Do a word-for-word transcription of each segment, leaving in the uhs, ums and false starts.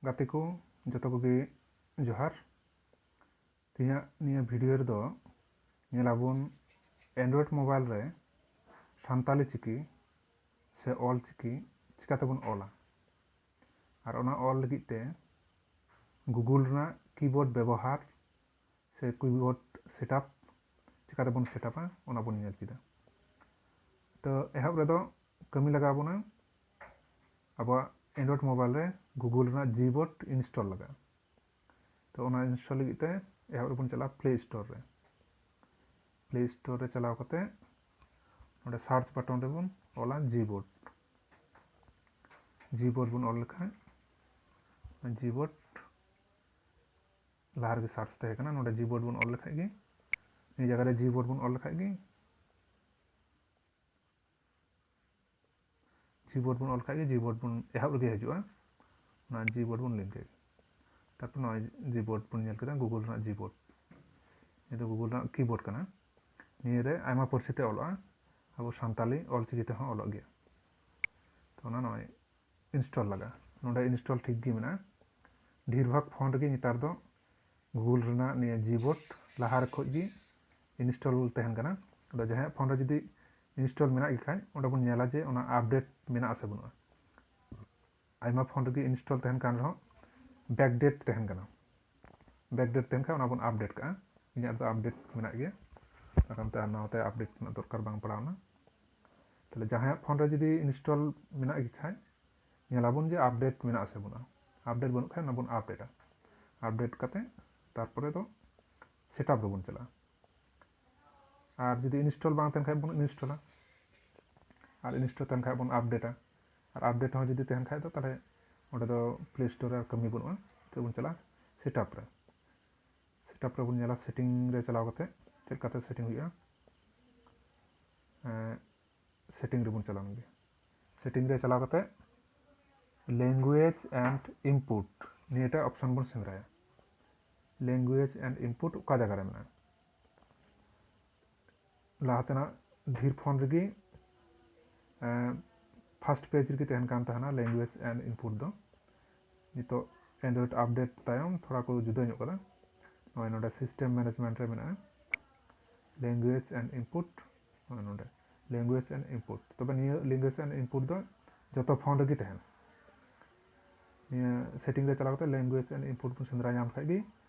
ᱜᱟᱛᱮ ᱠᱚ ᱡᱚᱛᱚ ᱠᱚᱜᱮ ᱡᱚᱦᱟᱨ᱾ ᱛᱮᱦᱮᱧᱟᱜ ᱱᱤᱭᱟᱹ ᱵᱷᱤᱰᱤᱭᱳ ᱨᱮᱫᱚ ᱧᱮᱞᱟᱵᱚᱱ Android ᱢᱳᱵᱟᱭᱤᱞ ᱨᱮ ᱥᱟᱱᱛᱟᱞᱤ ᱪᱤᱠᱤ ᱥᱮ ᱚᱞ ᱪᱤᱠᱤ ᱪᱤᱠᱟᱛᱮᱵᱚᱱ ᱚᱞᱟ, ᱟᱨ ᱚᱱᱟ ᱚᱞ ᱞᱟᱹᱜᱤᱫ ᱛᱮ ᱜᱩᱜᱩᱞ ᱨᱮᱱᱟᱜ ᱠᱤᱵᱳᱨᱰ ᱵᱮᱵᱚᱦᱟᱨ ᱥᱮ ᱠᱤᱵᱳᱨᱰ ᱥᱮᱴᱟᱯ ᱪᱤᱠᱟᱛᱮᱵᱚᱱ ᱥᱮᱴᱟᱯᱟ, ᱚᱱᱟ ᱵᱚᱱ ᱧᱮᱞ ᱪᱮᱫᱟ᱾ ᱛᱚ ᱮᱦᱚᱵ ᱨᱮᱫᱚ ᱠᱟᱹᱢᱤ ᱞᱟᱜᱟᱣ ᱵᱚᱱᱟ ᱟᱵᱚᱣᱟᱜ Android ᱢᱳᱵᱟᱭᱤᱞ ᱨᱮ ᱜᱩᱜᱩᱞ ᱨᱮᱱᱟᱜ ᱡᱤᱵᱳᱨᱰ ᱤᱱᱥᱴᱚᱞ ᱞᱟᱜᱟᱜᱼᱟ᱾ ᱛᱚ ᱚᱱᱟ ᱤᱱᱥᱴᱚᱞ ᱞᱟᱹᱜᱤᱫ ᱛᱮ ᱮᱦᱚᱵ ᱨᱮᱵᱚᱱ ᱪᱟᱞᱟᱜᱼᱟ ᱯᱞᱮ ᱥᱴᱳᱨ ᱨᱮ᱾ ᱯᱞᱮ ᱥᱴᱳᱨ ᱨᱮ ᱪᱟᱞᱟᱣ ᱠᱟᱛᱮ ᱱᱚᱰᱮ ᱥᱟᱨᱪ ᱵᱟᱴᱚᱱ ᱨᱮᱵᱚᱱ ᱚᱞᱟ ᱡᱤᱵᱳᱨᱰ᱾ ᱡᱤᱵᱳᱨᱰ ᱵᱚᱱ ᱚᱞ ᱞᱮᱠᱷᱟᱱ ᱡᱤᱵᱳᱨᱰ ᱞᱟᱦᱟ ᱨᱮᱜᱮ ᱥᱟᱨᱪ ᱛᱟᱦᱮᱸ ᱠᱟᱱᱟ, ᱱᱚᱰᱮ ᱡᱤᱵᱳᱨᱰ ᱵᱚᱱ ᱚᱞ ᱞᱮᱠᱷᱟᱡ ᱜᱮ, ᱱᱤᱭᱟᱹ ᱡᱟᱭᱜᱟ ᱨᱮ ᱡᱤᱵᱳᱨᱰ ᱵᱚᱱ ᱚᱞ ᱞᱮᱠᱷᱟᱡ ᱜᱮ, ᱡᱤᱵᱳᱨᱰ ᱵᱚᱱ ᱚᱞ ᱞᱮᱠᱷᱟᱡ ᱜᱮ ᱡᱤᱵᱳᱨᱰ ᱵᱚᱱ ᱮᱦᱚᱵ ᱨᱮᱜᱮ ᱦᱤᱡᱩᱜᱼᱟ᱾ ᱚᱱᱟ ᱡᱤᱵᱳᱨᱰ ᱵᱚᱱ ᱞᱤᱱ ᱠᱮᱫ ᱜᱮ᱾ ᱛᱟᱨᱯᱚᱨ ᱱᱚᱜᱼᱚᱭ ᱡᱤᱵᱳᱨᱰ ᱵᱚᱱ ᱧᱮᱞ ᱠᱮᱫᱟ, ᱜᱩᱜᱩᱞ ᱨᱮᱱᱟᱜ ᱡᱤᱵᱳᱨᱰ᱾ ᱱᱤᱭᱟᱹ ᱫᱚ ᱜᱩᱜᱩᱞ ᱨᱮᱱᱟᱜ ᱠᱤᱵᱳᱨᱰ ᱠᱟᱱᱟ᱾ ᱱᱤᱭᱟᱹ ᱨᱮ ᱟᱭᱢᱟ ᱯᱟᱹᱨᱥᱤ ᱛᱮ ᱚᱞᱚᱜᱼᱟ, ᱟᱵᱚ ᱥᱟᱱᱛᱟᱞᱤ ᱚᱞ ᱪᱤᱠᱤ ᱛᱮᱦᱚᱸ ᱚᱞᱚᱜ ᱜᱮᱭᱟ᱾ ᱛᱚ ᱚᱱᱟ ᱱᱚᱜᱼᱚᱭ ᱤᱱᱥᱴᱚᱞ ᱞᱟᱜᱟᱜᱼᱟ᱾ ᱱᱚᱰᱮ ᱤᱱᱥᱴᱚᱞ ᱴᱷᱤᱠ ᱜᱮ ᱢᱮᱱᱟᱜᱼᱟ᱾ ᱰᱷᱮᱨ ᱵᱷᱟᱜᱽ ᱯᱷᱳᱱ ᱨᱮᱜᱮ ᱱᱮᱛᱟᱨ ᱫᱚ ᱜᱩᱜᱩᱞ ᱨᱮᱱᱟᱜ ᱱᱤᱭᱟᱹ ᱡᱤᱵᱳᱨᱰ ᱞᱟᱦᱟ ᱨᱮ ᱠᱷᱚᱡ ᱜᱮ ᱤᱱᱥᱴᱚᱞ ᱛᱟᱦᱮᱱ ᱠᱟᱱᱟ᱾ ᱟᱫᱚ ᱡᱟᱦᱟᱸᱭᱟᱜ ᱯᱷᱳᱱ ᱨᱮ ᱡᱩᱫᱤ ᱤᱱᱥᱴᱚᱞ ᱢᱮᱱᱟᱜ ᱜᱮ ᱠᱷᱟᱡ, ᱚᱸᱰᱮ ᱵᱚᱱ ᱧᱮᱞᱟ ᱡᱮ ᱚᱱᱟ ᱟᱯᱰᱮᱴ ᱢᱮᱱᱟᱜᱼᱟ ᱥᱮ ᱵᱟᱹᱱᱩᱜᱼᱟ᱾ ᱟᱭᱢᱟ ᱯᱷᱳᱱ ᱨᱮᱜᱮ ᱤᱱᱥᱴᱚᱞ ᱛᱟᱦᱮᱱ ᱠᱟᱱ ᱨᱮᱦᱚᱸ ᱵᱮᱠᱰᱮᱴ ᱛᱟᱦᱮᱱ ᱠᱟᱱᱟ᱾ ᱵᱮᱠᱰᱮᱴ ᱛᱟᱦᱮᱱ ᱠᱷᱟᱱ ᱚᱱᱟ ᱵᱚᱱ ᱟᱯᱰᱮᱴ ᱠᱟᱜᱼᱟ᱾ ᱤᱧᱟᱹᱜ ᱨᱮᱫᱚ ᱟᱯᱰᱮᱴ ᱢᱮᱱᱟᱜ ᱜᱮᱭᱟ, ᱚᱱᱟ ᱠᱟᱨᱚᱱ ᱛᱮ ᱟᱨ ᱱᱟᱣᱟ ᱛᱮ ᱟᱯᱰᱮᱴ ᱨᱮᱱᱟᱜ ᱫᱚᱨᱠᱟᱨ ᱵᱟᱝ ᱯᱟᱲᱟᱣᱱᱟ᱾ ᱛᱟᱦᱞᱮ ᱡᱟᱦᱟᱸᱭᱟᱜ ᱯᱷᱳᱱ ᱨᱮ ᱡᱩᱫᱤ ᱤᱱᱥᱴᱚᱞ ᱢᱮᱱᱟᱜ ᱜᱮ ᱠᱷᱟᱡ, ᱧᱮᱞᱟᱵᱚᱱ ᱡᱮ ᱟᱯᱰᱮᱴ ᱢᱮᱱᱟᱜᱼᱟ ᱥᱮ ᱵᱟᱹᱱᱩᱜᱼᱟ᱾ ᱟᱯᱰᱮᱴ ᱵᱟᱹᱱᱩᱜ ᱠᱷᱟᱡ ᱚᱱᱟ ᱵᱚᱱ ᱟᱯᱰᱮᱴᱟ᱾ ᱟᱯᱰᱮᱴ ᱠᱟᱛᱮ ᱛᱟᱨᱯᱚᱨᱮ ᱫᱚ ᱥᱮᱴᱟᱯ ᱨᱮᱵᱚᱱ ᱪᱟᱞᱟᱜᱼᱟ᱾ ᱟᱨ ᱡᱩᱫᱤ ᱤᱱᱥᱴᱚᱞ ᱵᱟᱝ ᱛᱟᱦᱮᱱ ᱠᱷᱟᱡ ᱵᱚᱱ ᱤᱱᱥᱴᱚᱞᱟ, ᱟᱨ ᱤᱱᱥᱴᱚᱞ ᱛᱟᱦᱮᱱ ᱠᱷᱟᱡ ᱵᱚᱱ ᱟᱯᱰᱮᱴᱟ᱾ ᱟᱨ ᱟᱯᱰᱮᱴ ᱦᱚᱸ ᱡᱩᱫᱤ ᱛᱟᱦᱮᱱ ᱠᱷᱟᱡ ᱫᱚ ᱛᱟᱦᱞᱮ ᱚᱸᱰᱮ ᱫᱚ ᱯᱞᱮ ᱥᱴᱳᱨ ᱨᱮ ᱟᱨ ᱠᱟᱹᱢᱤ ᱵᱟᱹᱱᱩᱜᱼᱟ᱾ ᱛᱚ ᱵᱚᱱ ᱪᱟᱞᱟᱜᱼᱟ ᱥᱮᱴᱟᱯ ᱨᱮ᱾ ᱥᱮᱴᱟᱯ ᱨᱮᱵᱚᱱ ᱧᱮᱞᱟ, ᱥᱮᱴᱤᱝ ᱨᱮ ᱪᱟᱞᱟᱣ ᱠᱟᱛᱮ ᱪᱮᱫ ᱞᱮᱠᱟᱛᱮ ᱥᱮᱴᱤᱝ ᱦᱩᱭᱩᱜᱼᱟ᱾ ᱮᱸ, ᱥᱮᱴᱤᱝ ᱨᱮᱵᱚᱱ ᱪᱟᱞᱟᱣ ᱞᱮᱱᱜᱮ᱾ ᱥᱮᱴᱤᱝ ᱨᱮ ᱪᱟᱞᱟᱣ ᱠᱟᱛᱮ language and input ᱱᱤᱭᱟᱹᱴᱟᱜ ᱚᱯᱥᱚᱱ ᱵᱚᱱ ᱥᱮᱸᱫᱽᱨᱟᱭᱟ᱾ Language and input ᱚᱠᱟ ᱡᱟᱭᱜᱟ ᱨᱮ ᱢᱮᱱᱟᱜᱼᱟ? ᱞᱟᱦᱟ ᱛᱮᱱᱟᱜ ᱰᱷᱮᱨ ᱯᱷᱳᱱ ᱨᱮᱜᱮ ᱯᱷᱟᱨᱥᱴ ᱯᱮᱡᱽ ᱨᱮᱜᱮ ᱛᱟᱦᱮᱱ ᱠᱟᱱ ᱛᱟᱦᱮᱱᱟ language and input ᱫᱚ᱾ ᱱᱤᱛᱚᱜ Android update ᱛᱟᱭᱚᱢ ᱛᱷᱚᱲᱟ ᱠᱚ ᱡᱩᱫᱟᱹ ᱧᱚᱜ ᱠᱟᱫᱟ᱾ ᱱᱚᱜᱼᱚᱭ ᱱᱚᱰᱮ system management ᱨᱮ ᱢᱮᱱᱟᱜᱼᱟ language and input, ᱱᱚᱜᱼᱚᱭ ᱱᱚᱰᱮ language and input᱾ ᱛᱚᱵᱮ ᱱᱤᱭᱟᱹ language and input ᱫᱚ ᱡᱚᱛᱚ phone ᱨᱮᱜᱮ ᱛᱟᱦᱮᱱᱟ᱾ ᱱᱤᱭᱟᱹ setting ᱨᱮ ᱪᱟᱞᱟᱣ ᱠᱟᱛᱮ language and input ᱵᱚᱱ ᱥᱮᱸᱫᱽᱨᱟ ᱧᱟᱢ ᱠᱷᱟᱡ ᱜᱮ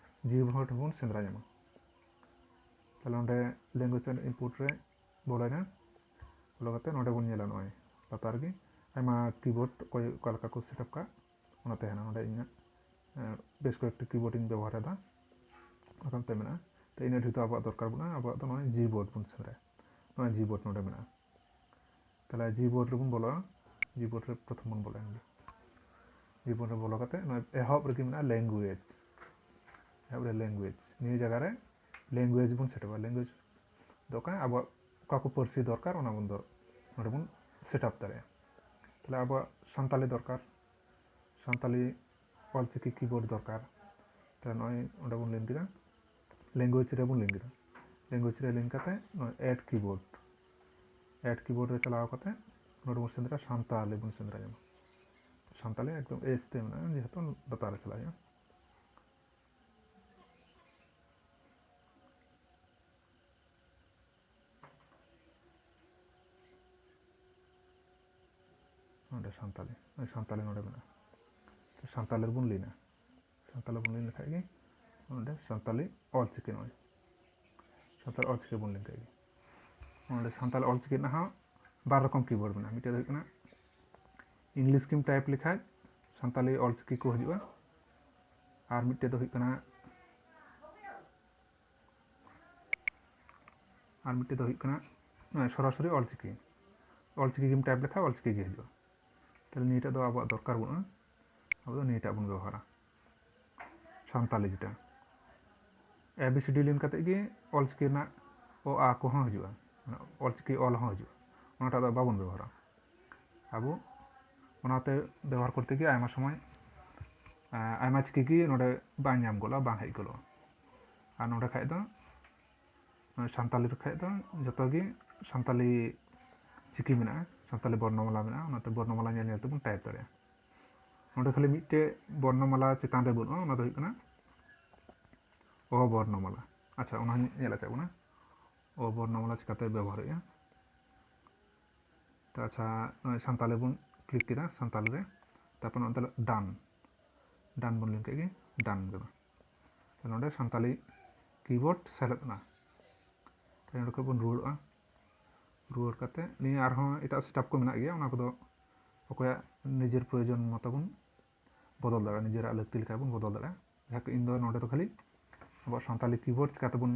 Gboard ᱦᱚᱸ ᱵᱚᱱ ᱥᱮᱸᱫᱽᱨᱟ ᱧᱟᱢᱟ᱾ ᱛᱟᱦᱞᱮ ᱱᱚᱰᱮ language and input ᱨᱮ ᱵᱚᱞᱚᱭᱮᱱᱟ᱾ ᱵᱚᱞᱚ ᱠᱟᱛᱮ ᱱᱚᱰᱮ ᱵᱚᱱ ᱧᱮᱞᱟ, ᱱᱚᱜᱼᱚᱭ ᱞᱟᱛᱟᱨ ᱨᱮᱜᱮ ᱟᱭᱢᱟ keyboard ᱚᱠᱚᱭ ᱚᱠᱟ ᱞᱮᱠᱟ ᱠᱚ set up ᱠᱟᱜ, ᱚᱱᱟ ᱛᱟᱦᱮᱱᱟ᱾ ᱱᱚᱰᱮ ᱤᱧᱟᱹᱜ, ᱮ, ᱵᱮᱥ ᱠᱚᱭᱮᱠᱴᱤ keyboard ᱤᱧ ᱵᱮᱵᱚᱦᱟᱨ ᱮᱫᱟ, ᱚᱱᱟ ᱠᱟᱨᱚᱱ ᱛᱮ ᱢᱮᱱᱟᱜᱼᱟ᱾ ᱛᱚ ᱤᱱᱟᱹ ᱰᱷᱮᱨ ᱫᱚ ᱟᱵᱚᱣᱟᱜ ᱫᱚᱨᱠᱟᱨ ᱵᱟᱹᱱᱩᱜᱼᱟ᱾ ᱟᱵᱚᱣᱟᱜ ᱫᱚ ᱱᱚᱜᱼᱚᱭ Gboard ᱵᱚᱱ ᱥᱮᱸᱫᱽᱨᱟᱭᱟ᱾ ᱱᱚᱜᱼᱚᱭ Gboard ᱱᱚᱰᱮ ᱢᱮᱱᱟᱜᱼᱟ᱾ ᱛᱟᱦᱞᱮ Gboard ᱨᱮᱵᱚᱱ ᱵᱚᱞᱚᱜᱼᱟ᱾ Gboard ᱨᱮ ᱯᱨᱚᱛᱷᱚᱢ ᱵᱚᱱ ᱵᱚᱞᱚᱭᱮᱱ ᱜᱮ᱾ Gboard ᱨᱮ ᱵᱚᱞᱚ ᱠᱟᱛᱮ ᱱᱚᱜᱼᱚᱭ ᱮᱦᱚᱵ ᱨᱮᱜᱮ ᱢᱮᱱᱟᱜᱼᱟ language᱾ ᱮᱦᱚᱵ ᱨᱮ language, ᱱᱤᱭᱟᱹ ᱡᱟᱭᱜᱟ ᱨᱮ language ᱵᱚᱱ set ᱩᱯᱟ᱾ Language ᱫᱚ ᱠᱟᱱᱟ ᱟᱵᱚᱣᱟᱜ ᱚᱠᱟ ᱠᱚ ᱯᱟᱹᱨᱥᱤ ᱫᱚᱨᱠᱟᱨ, ᱚᱱᱟ ᱵᱚᱱ ᱫᱚ ᱱᱚᱰᱮ ᱵᱚᱱ set up ᱫᱟᱲᱮᱭᱟᱜᱼᱟ᱾ ᱛᱟᱦᱞᱮ ᱟᱵᱚᱣᱟᱜ ᱥᱟᱱᱛᱟᱞᱤ ᱫᱚᱨᱠᱟᱨ, ᱥᱟᱱᱛᱟᱞᱤ ᱚᱞᱪᱤᱠᱤ keyboard ᱫᱚᱨᱠᱟᱨ᱾ ᱛᱟᱦᱞᱮ ᱱᱚᱜᱼᱚᱭ ᱚᱸᱰᱮ ᱵᱚᱱ ᱞᱤᱱ ᱠᱮᱫᱟ, language ᱨᱮᱵᱚᱱ ᱞᱤᱱ ᱠᱮᱫᱟ᱾ Language ᱨᱮ ᱞᱤᱱ ᱠᱟᱛᱮ ᱱᱚᱜᱼᱚᱭ add keyboard, add keyboard ᱨᱮ ᱪᱟᱞᱟᱣ ᱠᱟᱛᱮ ᱱᱚᱰᱮ ᱵᱚᱱ ᱥᱮᱸᱫᱽᱨᱟ, ᱥᱟᱱᱛᱟᱞᱤ ᱵᱚᱱ ᱥᱮᱸᱫᱽᱨᱟ ᱧᱟᱢᱟ᱾ ᱥᱟᱱᱛᱟᱞᱤ ᱮᱠᱫᱚᱢ S ᱛᱮ ᱢᱮᱱᱟᱜᱼᱟ, ᱡᱮᱦᱮᱛᱩ ᱞᱟᱛᱟᱨ ᱨᱮ ᱪᱟᱞᱟᱜ ᱦᱩᱭᱩᱜᱼᱟ᱾ ᱱᱚᱰᱮ ᱥᱟᱱᱛᱟᱞᱤ, ᱱᱚᱜᱼᱚᱭ ᱥᱟᱱᱛᱟᱞᱤ ᱱᱚᱰᱮ ᱢᱮᱱᱟᱜᱼᱟ᱾ ᱛᱚ ᱥᱟᱱᱛᱟᱞᱤ ᱨᱮᱵᱚᱱ ᱞᱤᱱᱟ᱾ ᱥᱟᱱᱛᱟᱞᱤ ᱵᱚᱱ ᱞᱤᱱ ᱞᱮᱠᱷᱟᱡ ᱜᱮ ᱱᱚᱰᱮ ᱥᱟᱱᱛᱟᱞᱤ ᱚᱞᱪᱤᱠᱤ, ᱱᱚᱜᱼᱚᱭ ᱥᱟᱱᱛᱟᱞᱤ ᱚᱞᱪᱤᱠᱤ ᱵᱚᱱ ᱞᱤᱱ ᱠᱷᱟᱡ ᱜᱮ ᱱᱚᱰᱮ ᱥᱟᱱᱛᱟᱞᱤ ᱚᱞᱪᱤᱠᱤ ᱨᱮᱱᱟᱜ ᱦᱚᱸ ᱵᱟᱨ ᱨᱚᱠᱚᱢ keyboard ᱢᱮᱱᱟᱜᱼᱟ᱾ ᱢᱤᱫᱴᱮᱡ ᱫᱚ ᱦᱩᱭᱩᱜ ᱠᱟᱱᱟ English ᱠᱤᱢ type ᱞᱮᱠᱷᱟᱡ ᱥᱟᱱᱛᱟᱞᱤ ᱚᱞᱪᱤᱠᱤ ᱠᱚ ᱦᱤᱡᱩᱜᱼᱟ, ᱟᱨ ᱢᱤᱫᱴᱮᱡ ᱫᱚ ᱦᱩᱭᱩᱜ ᱠᱟᱱᱟ ᱟᱨ ᱢᱤᱫᱴᱮᱡ ᱫᱚ ᱦᱩᱭᱩᱜ ᱠᱟᱱᱟ, ᱱᱚᱜᱼᱚᱭ ᱥᱚᱨᱟᱥᱚᱨᱤ ᱚᱞᱪᱤᱠᱤ, ᱚᱞᱪᱤᱠᱤ ᱜᱮᱢ type ᱞᱮᱠᱷᱟᱡ ᱚᱞᱪᱤᱠᱤ ᱜᱮ ᱦᱤᱡᱩᱜᱼᱟ᱾ ᱛᱟᱦᱞᱮ ᱱᱤᱭᱟᱹᱴᱟᱜ ᱫᱚ ᱟᱵᱚᱣᱟᱜ ᱫᱚᱨᱠᱟᱨ ᱵᱟᱹᱱᱩᱜᱼᱟ, ᱟᱵᱚ ᱫᱚ ᱱᱤᱭᱟᱹᱴᱟᱜ ᱵᱚᱱ ᱵᱮᱵᱚᱦᱟᱨᱟ, ᱥᱟᱱᱛᱟᱞᱤ ᱡᱮᱴᱟ᱾ A B C D ᱞᱤᱱ ᱠᱟᱛᱮ ᱜᱮ ᱚᱞᱪᱤᱠᱤ ᱨᱮᱱᱟᱜ ᱚ ᱟ ᱠᱚᱦᱚᱸ ᱦᱤᱡᱩᱜᱼᱟ, ᱢᱟᱱᱮ ᱚᱞᱪᱤᱠᱤ ᱚᱞ ᱦᱚᱸ ᱦᱤᱡᱩᱜᱼᱟ, ᱚᱱᱟᱴᱟᱜ ᱫᱚ ᱵᱟᱵᱚᱱ ᱵᱮᱵᱚᱦᱟᱨᱟ᱾ ᱟᱵᱚ ᱚᱱᱟᱛᱮ ᱵᱮᱵᱚᱦᱟᱨ ᱠᱚᱨᱛᱮ ᱜᱮ ᱟᱭᱢᱟ ᱥᱚᱢᱚᱭ, ᱟᱭᱢᱟ ᱪᱤᱠᱤ ᱜᱮ ᱱᱚᱰᱮ ᱵᱟᱝ ᱧᱟᱢ ᱜᱚᱫᱚᱜᱼᱟ, ᱵᱟᱝ ᱦᱮᱡ ᱜᱚᱫᱚᱜᱼᱟ᱾ ᱟᱨ ᱱᱚᱰᱮ ᱠᱷᱟᱡ ᱫᱚ ᱥᱟᱱᱛᱟᱞᱤ ᱨᱮ ᱠᱷᱟᱡ ᱫᱚ ᱡᱚᱛᱚ ᱜᱮ ᱥᱟᱱᱛᱟᱞᱤ ᱪᱤᱠᱤ ᱢᱮᱱᱟᱜᱼᱟ, ᱥᱟᱱᱛᱟᱞᱤ ᱵᱚᱨᱱᱚᱢᱟᱞᱟ ᱢᱮᱱᱟᱜᱼᱟ, ᱚᱱᱟᱛᱮ ᱵᱚᱨᱱᱚᱢᱟᱞᱟ ᱧᱮᱞ ᱧᱮᱞ ᱛᱮᱵᱚᱱ type ᱫᱟᱲᱮᱭᱟᱜᱼᱟ᱾ ᱱᱚᱰᱮ ᱠᱷᱟᱹᱞᱤ ᱢᱤᱫᱴᱮᱡ ᱵᱚᱨᱱᱚᱢᱟᱞᱟ ᱪᱮᱛᱟᱱ ᱨᱮ ᱵᱟᱹᱱᱩᱜᱼᱟ, ᱚᱱᱟ ᱫᱚ ᱦᱩᱭᱩᱜ ᱠᱟᱱᱟ ᱚ ᱵᱚᱨᱱᱚᱢᱟᱞᱟ᱾ ᱟᱪᱪᱷᱟ, ᱚᱱᱟ ᱦᱚᱸ ᱧᱮᱞ ᱦᱚᱪᱚ ᱵᱚᱱᱟ, ᱚ ᱵᱚᱨᱱᱚᱢᱟᱞᱟ ᱪᱤᱠᱟᱹᱛᱮ ᱵᱮᱵᱚᱦᱟᱨ ᱦᱩᱭᱩᱜᱼᱟ᱾ ᱛᱚ ᱟᱪᱪᱷᱟ, ᱱᱚᱜᱼᱚᱭ ᱥᱟᱱᱛᱟᱞᱤ ᱵᱚᱱ ᱠᱞᱤᱠ ᱠᱮᱫᱟ, ᱥᱟᱱᱛᱟᱞᱤ ᱨᱮ, ᱛᱟᱨᱯᱚᱨ ᱱᱚᱛᱮ ᱰᱟᱱ, ᱰᱟᱱ ᱵᱚᱱ ᱞᱤᱱ ᱠᱮᱫ ᱜᱮ, ᱰᱟᱱ ᱠᱟᱱᱟ᱾ ᱛᱚ ᱱᱚᱰᱮ ᱥᱟᱱᱛᱟᱞᱤ ᱠᱤᱵᱳᱨᱰ ᱥᱮᱞᱮᱫ ᱮᱱᱟ᱾ ᱛᱚ ᱱᱚᱰᱮ ᱠᱷᱚᱱ ᱵᱚᱱ ᱨᱩᱣᱟᱹᱲᱚᱜᱼᱟ᱾ ᱨᱩᱣᱟᱹᱲ ᱠᱟᱛᱮ ᱱᱤᱭᱟᱹ ᱟᱨᱦᱚᱸ ᱮᱴᱟᱜ ᱥᱮᱴᱟᱯ ᱠᱚ ᱢᱮᱱᱟᱜ ᱜᱮᱭᱟ, ᱚᱱᱟ ᱠᱚᱫᱚ ᱚᱠᱚᱭᱟᱜ ᱱᱤᱡᱮᱨ ᱯᱨᱚᱭᱳᱡᱚᱱ ᱢᱚᱛᱚ ᱵᱚᱱ ᱵᱚᱫᱚᱞ ᱫᱟᱲᱮᱭᱟᱜᱼᱟ, ᱱᱤᱡᱮᱨᱟᱜ ᱞᱟᱹᱠᱛᱤ ᱞᱮᱠᱟ ᱵᱚᱱ ᱵᱚᱫᱚᱞ ᱫᱟᱲᱮᱭᱟᱜᱼᱟ᱾ ᱡᱟᱦᱟᱸ ᱤᱧ ᱫᱚ ᱱᱚᱰᱮ ᱫᱚ ᱠᱷᱟᱹᱞᱤ ᱟᱵᱚᱣᱟᱜ ᱥᱟᱱᱛᱟᱞᱤ ᱠᱤᱵᱳᱨᱰ ᱪᱤᱠᱟᱹ ᱛᱮᱵᱚᱱ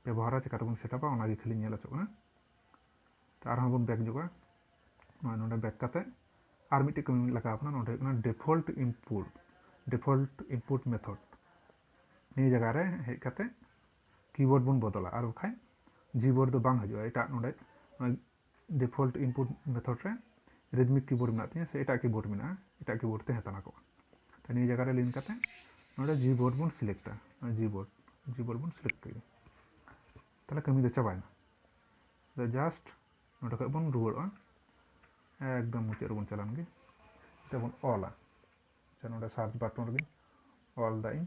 ᱵᱮᱵᱚᱦᱟᱨᱟ, ᱪᱤᱠᱟᱹ ᱛᱮᱵᱚᱱ ᱥᱮᱴᱟᱯᱟ, ᱚᱱᱟᱜᱮ ᱠᱷᱟᱹᱞᱤ ᱧᱮᱞ ᱦᱚᱪᱚᱜ ᱠᱟᱱᱟ᱾ ᱛᱚ ᱟᱨᱦᱚᱸ ᱵᱚᱱ ᱵᱮᱠ ᱧᱚᱜᱼᱟ᱾ ᱱᱚᱜᱼᱚᱭ ᱱᱚᱰᱮ ᱵᱮᱠ ᱠᱟᱛᱮ ᱟᱨ ᱢᱤᱫᱴᱮᱡ ᱠᱟᱹᱢᱤ ᱞᱟᱜᱟᱣ ᱠᱟᱱᱟ, ᱱᱚᱰᱮ ᱦᱩᱭᱩᱜ ᱠᱟᱱᱟ default input, default input method᱾ ᱱᱤᱭᱟᱹ ᱡᱟᱭᱜᱟ ᱨᱮ ᱦᱮᱡ ᱠᱟᱛᱮ ᱠᱤᱵᱳᱨᱰ ᱵᱚᱱ ᱵᱚᱫᱚᱞᱟ, ᱟᱨ ᱵᱟᱠᱷᱟᱡ ᱡᱤᱵᱳᱨᱰ ᱫᱚ ᱵᱟᱝ ᱦᱤᱡᱩᱜᱼᱟ᱾ ᱮᱴᱟᱜ ᱱᱚᱰᱮ default input method ᱨᱮ rhythmic keyboard ᱢᱮᱱᱟᱜ ᱛᱤᱧᱟᱹ ᱥᱮ ᱮᱴᱟᱜ ᱠᱤᱵᱳᱨᱰ ᱢᱮᱱᱟᱜᱼᱟ, ᱮᱴᱟᱜ ᱠᱤᱵᱳᱨᱰ ᱛᱮ ᱦᱟᱛᱟᱣ ᱠᱚᱜᱼᱟ᱾ ᱛᱚ ᱱᱤᱭᱟᱹ ᱡᱟᱭᱜᱟ ᱨᱮ ᱞᱤᱱ ᱠᱟᱛᱮ ᱱᱚᱰᱮ ᱡᱤᱵᱳᱨᱰ ᱵᱚᱱ ᱥᱤᱞᱮᱠᱴᱟ, ᱡᱤᱵᱳᱨᱰ, ᱡᱤᱵᱳᱨᱰ ᱵᱚᱱ ᱥᱤᱞᱮᱠᱴ ᱠᱮᱫᱟ᱾ ᱛᱟᱦᱚᱞᱮ ᱠᱟᱹᱢᱤ ᱫᱚ ᱪᱟᱵᱟᱭᱮᱱᱟ᱾ ᱛᱚ just ᱱᱚᱰᱮ ᱠᱷᱚᱡ ᱵᱚᱱ ᱨᱩᱣᱟᱹᱲᱚᱜᱼᱟ, ᱮᱠᱫᱚᱢ ᱢᱩᱪᱟᱹᱫ ᱨᱮᱵᱚᱱ ᱪᱟᱞᱟᱣ ᱞᱮᱱ ᱜᱮ, ᱛᱮᱵᱚᱱ ᱚᱞᱟ᱾ ᱟᱪᱪᱷᱟ, ᱱᱚᱰᱮ search button ᱨᱮᱜᱮᱧ ᱚᱞ ᱫᱟ ᱤᱧ᱾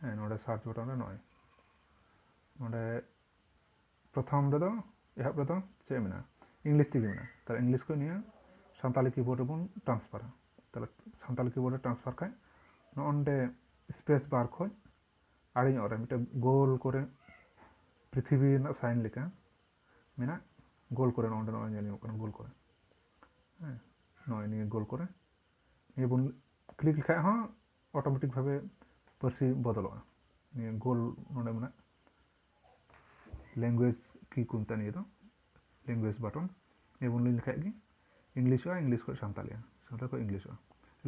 ᱦᱮᱸ, ᱱᱚᱰᱮ search button ᱨᱮ ᱱᱚᱜᱼᱚᱭ ᱱᱚᱰᱮ ᱯᱨᱚᱛᱷᱚᱢ ᱨᱮᱫᱚ, ᱮᱦᱚᱵ ᱨᱮᱫᱚ ᱪᱮᱫ ᱢᱮᱱᱟᱜᱼᱟ? ᱤᱝᱞᱤᱥ ᱛᱮᱜᱮ ᱢᱮᱱᱟᱜᱼᱟ᱾ ᱛᱟᱦᱞᱮ ᱤᱝᱞᱤᱥ ᱠᱷᱚᱱ ᱱᱤᱭᱟᱹ ᱥᱟᱱᱛᱟᱞᱤ ᱠᱤᱵᱳᱨᱰ ᱨᱮᱵᱚᱱ ᱴᱨᱟᱱᱥᱯᱷᱟᱨᱟ᱾ ᱛᱟᱦᱞᱮ ᱥᱟᱱᱛᱟᱞᱤ ᱠᱤᱵᱳᱨᱰ ᱨᱮ ᱴᱨᱟᱱᱥᱯᱷᱟᱨ ᱠᱷᱟᱡ ᱱᱚᱜᱼᱚ ᱱᱚᱰᱮ space bar ᱠᱷᱚᱡ ᱟᱲᱮ ᱧᱚᱜ ᱨᱮ ᱢᱤᱫᱴᱮᱱ ᱜᱳᱞ ᱠᱚᱨᱮ ᱯᱨᱤᱛᱷᱤᱵᱤ ᱨᱮᱱᱟᱜ sign ᱞᱮᱠᱟ ᱢᱮᱱᱟᱜ, ᱜᱳᱞ ᱠᱚᱨᱮ ᱱᱚᱜᱼᱚ ᱱᱚᱰᱮ ᱱᱚᱜᱼᱚᱭ ᱧᱮᱞ ᱧᱟᱢᱚᱜ ᱠᱟᱱᱟ ᱜᱳᱞ ᱠᱚᱨᱮ᱾ ᱦᱮᱸ, ᱱᱚᱜᱼᱚᱭ ᱱᱤᱭᱟᱹ ᱜᱳᱞ ᱠᱚᱨᱮ ᱱᱤᱭᱟᱹ ᱵᱚᱱ click ᱞᱮᱠᱷᱟᱡ ᱦᱚᱸ automatic ᱵᱷᱟᱵᱮ ᱯᱟᱹᱨᱥᱤ ᱵᱚᱫᱚᱞᱚᱜᱼᱟ᱾ ᱱᱤᱭᱟᱹ ᱜᱳᱞ ᱱᱚᱰᱮ ᱢᱮᱱᱟᱜ language key ᱠᱚ ᱢᱮᱛᱟᱜᱼᱟ ᱱᱤᱭᱟᱹ ᱫᱚ, language button᱾ ᱱᱤᱭᱟᱹ ᱵᱚᱱ ᱞᱤᱱ ᱞᱮᱠᱷᱟᱡ ᱜᱮ ᱤᱝᱞᱤᱥᱚᱜᱼᱟ, ᱤᱝᱞᱤᱥ ᱠᱷᱚᱡ ᱥᱟᱱᱛᱟᱞᱤᱜᱼᱟ, ᱥᱟᱱᱛᱟᱲ ᱠᱷᱚᱡ ᱤᱝᱞᱤᱥᱚᱜᱼᱟ᱾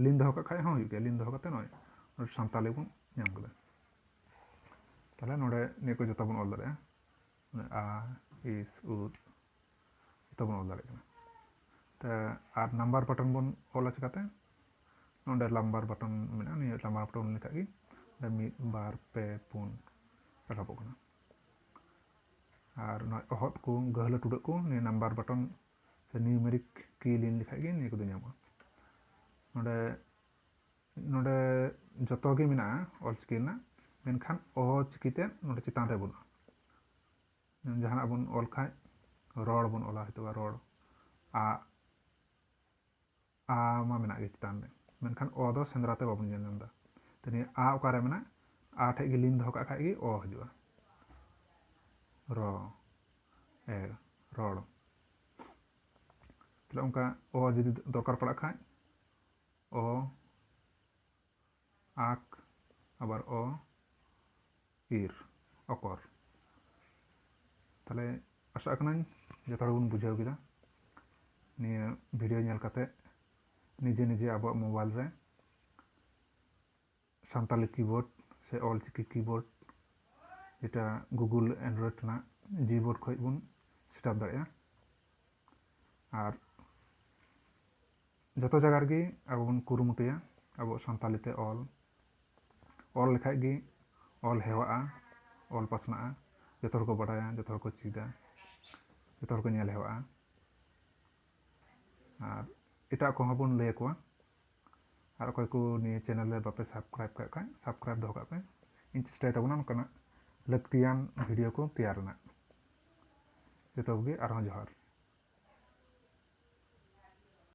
ᱞᱤᱱ ᱫᱚᱦᱚ ᱠᱟᱜ ᱠᱷᱟᱡ ᱦᱚᱸ ᱦᱩᱭᱩᱜ ᱜᱮᱭᱟ, ᱞᱤᱱ ᱫᱚᱦᱚ ᱠᱟᱛᱮ ᱱᱚᱜᱼᱚᱭ ᱱᱚᱰᱮ ᱥᱟᱱᱛᱟᱞᱤ ᱵᱚᱱ ᱧᱟᱢ ᱠᱮᱫᱟ᱾ ᱛᱟᱦᱞᱮ ᱱᱚᱰᱮ ᱱᱤᱭᱟᱹ ᱠᱚ ᱡᱚᱛᱚ ᱵᱚᱱ ᱚᱞ ᱫᱟᱲᱮᱭᱟᱜᱼᱟ, ᱢᱟᱱᱮ ᱟ, ᱤᱥ, ᱩᱫ, ᱡᱚᱛᱚ ᱵᱚᱱ ᱚᱞ ᱫᱟᱲᱮᱭᱟᱜ ᱠᱟᱱᱟ᱾ ᱛᱚ ᱟᱨ number button ᱵᱚᱱ ᱚᱞᱟ ᱪᱤᱠᱟᱹᱛᱮ? ᱱᱚᱰᱮ number button ᱢᱮᱱᱟᱜᱼᱟ, ᱱᱤᱭᱟᱹ number button ᱞᱮᱠᱷᱟᱡ ᱜᱮ ᱱᱚᱰᱮ ᱢᱤᱫ, ᱵᱟᱨ, ᱯᱮ, ᱯᱩᱱ ᱨᱟᱠᱟᱵᱚᱜ ᱠᱟᱱᱟ᱾ ᱟᱨ ᱱᱚᱣᱟ ᱚᱦᱚᱫ ᱠᱚ, ᱜᱟᱹᱦᱞᱟᱹ ᱴᱩᱰᱟᱹᱜ ᱠᱚ ᱱᱤᱭᱟᱹ number button ᱥᱮ numeric key ᱞᱤᱱ ᱞᱮᱠᱷᱟᱡ ᱜᱮ ᱱᱤᱭᱟᱹ ᱠᱚᱫᱚ ᱧᱟᱢᱚᱜᱼᱟ᱾ ᱱᱚᱰᱮ ᱱᱚᱰᱮ ᱡᱚᱛᱚ ᱜᱮ ᱢᱮᱱᱟᱜᱼᱟ ᱚᱞᱪᱤᱠᱤ ᱨᱮᱱᱟᱜ, ᱢᱮᱱᱠᱷᱟᱱ ᱚ ᱪᱤᱠᱤ ᱛᱮ ᱱᱚᱰᱮ ᱪᱮᱛᱟᱱ ᱨᱮ ᱵᱟᱹᱱᱩᱜᱼᱟ᱾ ᱡᱟᱦᱟᱱᱟᱜ ᱵᱚᱱ ᱚᱞ ᱠᱷᱟᱡ ᱨᱚᱲ ᱵᱚᱱ ᱚᱞᱟ, ᱦᱚᱭᱛᱳ ᱵᱟ ᱨᱚᱲ, ᱟ, ᱟ ᱢᱟ ᱢᱮᱱᱟᱜ ᱜᱮ ᱪᱮᱛᱟᱱ ᱨᱮ, ᱢᱮᱱᱠᱷᱟᱱ ᱚ ᱫᱚ ᱥᱮᱸᱫᱽᱨᱟ ᱛᱮ ᱵᱟᱵᱚᱱ ᱧᱮᱞ ᱧᱟᱢ ᱮᱫᱟ᱾ ᱛᱮ ᱱᱤᱭᱟᱹ ᱟ ᱚᱠᱟᱨᱮ ᱢᱮᱱᱟᱜ? ᱟ ᱴᱷᱮᱡ ᱜᱮ ᱞᱤᱱ ᱫᱚᱦᱚ ᱠᱟᱜ ᱠᱷᱟᱡ ᱜᱮ ᱚ ᱦᱤᱡᱩᱜᱼᱟ᱾ ᱨᱚ, ᱮ, ᱨᱚᱲ᱾ ᱛᱟᱦᱞᱮ ᱚᱱᱠᱟ ᱚ ᱡᱩᱫᱤ ᱫᱚᱨᱠᱟᱨ ᱯᱟᱲᱟᱜ ᱠᱷᱟᱡ, ᱚ, ᱟᱠ, ᱟᱵᱟᱨ ᱚ, ᱤᱨ, ᱚᱠᱚᱨ᱾ ᱛᱟᱦᱞᱮ ᱟᱥᱟᱜ ᱠᱟᱹᱱᱟᱹᱧ ᱡᱚᱛᱚ ᱦᱚᱲ ᱵᱚᱱ ᱵᱩᱡᱷᱟᱹᱣ ᱠᱮᱫᱟ᱾ ᱱᱤᱭᱟᱹ ᱵᱷᱤᱰᱤᱭᱳ ᱧᱮᱞ ᱠᱟᱛᱮ ᱱᱤᱡᱮ ᱱᱤᱡᱮ ᱟᱵᱚᱣᱟᱜ ᱢᱳᱵᱟᱭᱤᱞ ᱨᱮ ᱥᱟᱱᱛᱟᱞᱤ ᱠᱤᱵᱳᱨᱰ ᱥᱮ ᱚᱞᱪᱤᱠᱤ ᱠᱤᱵᱳᱨᱰ, ᱡᱮᱴᱟ ᱜᱩᱜᱩᱞ ᱮᱱᱰᱨᱚᱭᱮᱰ ᱨᱮᱱᱟᱜ ᱡᱤᱵᱳᱨᱰ ᱠᱷᱚᱡ ᱵᱚᱱ ᱥᱮᱴᱟᱯ ᱫᱟᱲᱮᱭᱟᱜᱼᱟ᱾ ᱟᱨ ᱡᱚᱛᱚ ᱡᱟᱭᱜᱟ ᱨᱮᱜᱮ ᱟᱵᱚ ᱵᱚᱱ ᱠᱩᱨᱩᱢᱩᱴᱩᱭᱟ ᱟᱵᱚ ᱥᱟᱱᱛᱟᱞᱤ ᱛᱮ ᱚᱞ᱾ ᱚᱞ ᱞᱮᱠᱷᱟᱡ ᱜᱮ ᱚᱞ ᱦᱮᱣᱟᱜᱼᱟ, ᱚᱞ ᱯᱟᱥᱱᱟᱜᱼᱟ, ᱡᱚᱛᱚ ᱦᱚᱲ ᱠᱚ ᱵᱟᱰᱟᱭᱟ, ᱡᱚᱛᱚ ᱦᱚᱲ ᱠᱚ ᱪᱮᱫᱟ, ᱡᱚᱛᱚ ᱦᱚᱲ ᱠᱚ ᱧᱮᱞ ᱦᱮᱣᱟᱜᱼᱟ᱾ ᱟᱨ ᱮᱴᱟᱜ ᱠᱚᱦᱚᱸ ᱵᱚᱱ ᱞᱟᱹᱭ ᱟᱠᱚᱣᱟ᱾ ᱟᱨ ᱚᱠᱚᱭ ᱠᱚ ᱱᱤᱭᱟᱹ ᱪᱮᱱᱮᱞ ᱨᱮ ᱵᱟᱯᱮ ᱥᱟᱵᱥᱠᱨᱟᱭᱤᱵ ᱠᱟᱜ ᱠᱷᱟᱡ, ᱥᱟᱵᱥᱠᱨᱟᱭᱤᱵ ᱫᱚᱦᱚ ᱠᱟᱜ ᱯᱮ᱾ ᱤᱧ ᱪᱮᱥᱴᱟᱭ ᱛᱟᱵᱚᱱᱟ ᱱᱚᱝᱠᱟᱱᱟᱜ ᱞᱟᱹᱠᱛᱤᱭᱟᱱ ᱵᱷᱤᱰᱤᱭᱳ ᱠᱚ ᱛᱮᱭᱟᱨ ᱨᱮᱱᱟᱜ᱾ ᱡᱚᱛᱚ ᱠᱚᱜᱮ ᱟᱨᱦᱚᱸ ᱡᱚᱦᱟᱨ᱾